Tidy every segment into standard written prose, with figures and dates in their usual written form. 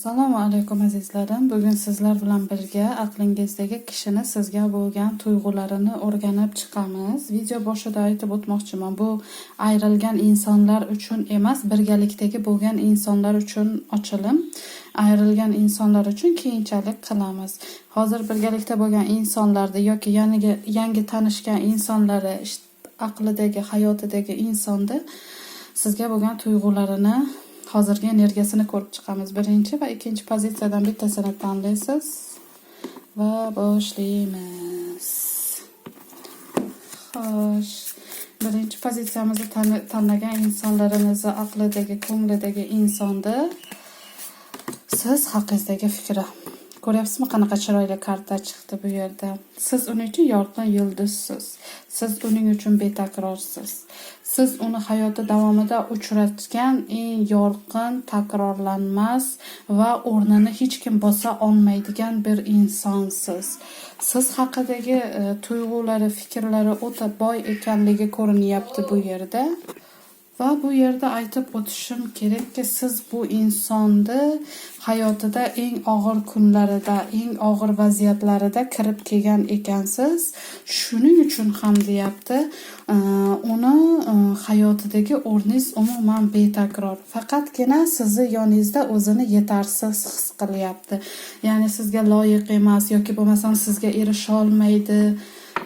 Assalomu alaykum, azizlarim. Bugun sizlar bilan birga aqlingizdagi kishini sizga bo'lgan tuyg'ularini o'rganib chiqamiz. Video boshida aytib o'tmoqchiman, bu ayrilgan insonlar uchun emas, birgalikdagi bo'lgan insonlar uchun ochilim. Ayrilgan insonlar uchun keyinchalik qilamiz. Hozir birgalikda bo'lgan insonlarda yoki yangi tanishgan insonlari aqlidagi, hayotidagi insonda sizga bo'lgan tuyg'ularini, hozirgi energiyasini ko'rib chiqamiz. Birinchi va ikkinchi pozitsiyadan bittasini tanlaysiz va boshlaymiz. Xo'sh, birinchi pozitsiyamizni tanlagan insonlarimizni aqlidagi, ko'nglidagi insonni siz haqingizdagi fikri. Ko'ryapsizmi, qanaqa chiroyli karta chiqdi bu yerda? Siz uning uchun yorqin yulduzsiz. Siz uning uchun betakrorsiz. Siz uni hayoti davomida uchratgan eng yorqin, takrorlanmas va o'rnini hech kim bosa olmaydigan bir insonsiz. Siz haqidagi tuyg'ulari, fikrlari o'ta boy ekanligi ko'rinyapti bu yerda. Va bu yerda aytib o'tishim kerakki, siz bu insonni hayotida eng og'ir kunlarida, eng og'ir vaziyatlarida kirib kelgan ekansiz. Shuning uchun ham deyapti, uni hayotidagi o'rningiz umuman betakror. Faqatgina sizni yoningizda o'zini yetarsiz his qilyapti. Ya'ni sizga loyiq emas yoki bo'lmasam sizga erisha olmaydi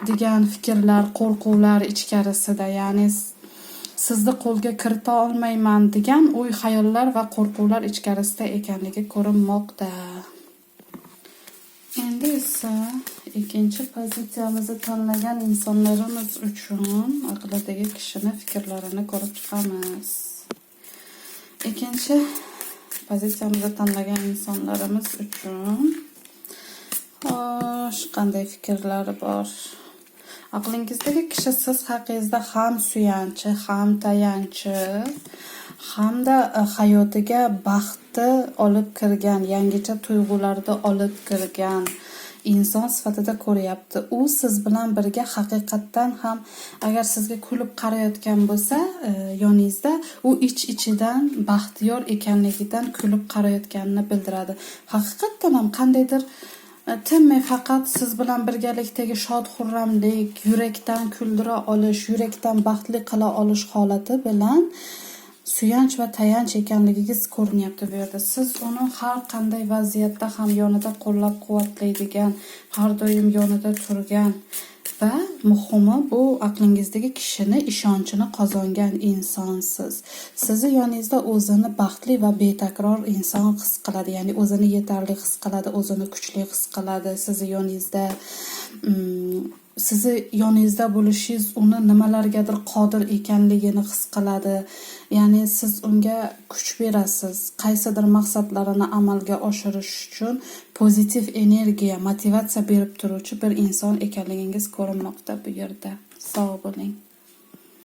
degan fikrlar, qo'rquvlar ichkarisida, ya'ni sizni qo'lga kirita olmayman degan o'y-xayollar va qo'rquvlar ichkarisida ekanligi ko'rinmoqda. Endi esa ikkinchi pozitsiyamizni tanlagan insonlarimiz uchun aqlidagi kishini fikrlarini ko'rib chiqamiz. Ikkinchi pozitsiyamizni tanlagan insonlarimiz uchun, xo'sh, qanday fikrlari bor? Aqlingizdagi kishi siz haqingizda ham suyanchi, ham tayanchi, hamda hayotiga baxtni olib kirgan, yangicha tuyg'ularni olib kirgan inson sifatida ko'ryapti. U siz bilan birga haqiqatdan ham agar sizga kulib qarayotgan bo'lsa, yoningizda u ich-ichidan baxtiyor ekanligidan kulib qarayotganini bildiradi. Haqiqatdan ham qandaydir tinmay faqat siz bilan birgalikdagi shod-xurramlik, yurakdan kuldira olish, yurakdan baxtli qila olish holati bilan suyanch va tayanch ekanligingiz ko'rinyapti bu yerda. Siz uni har qanday vaziyatda ham yonida qo'llab-quvvatlaydigan, har doim yonida turgan va muhimi, bu aqlingizdagi kishini ishonchini qozongan insonsiz. Sizni yoningizda o'zini baxtli va betakror inson his qiladi, ya'ni o'zini yetarli his qiladi, o'zini kuchli his qiladi. Sizni yoningizda bo'lishingiz uni nimalargadir qodir ekanligini his qiladi. Ya'ni siz unga kuch berasiz. Qaysidir maqsadlarini amalga oshirish uchun pozitiv energiya, motivatsiya berib turuvchi bir inson ekanligingiz ko'rinmoqda bu yerda. Sog' bo'ling.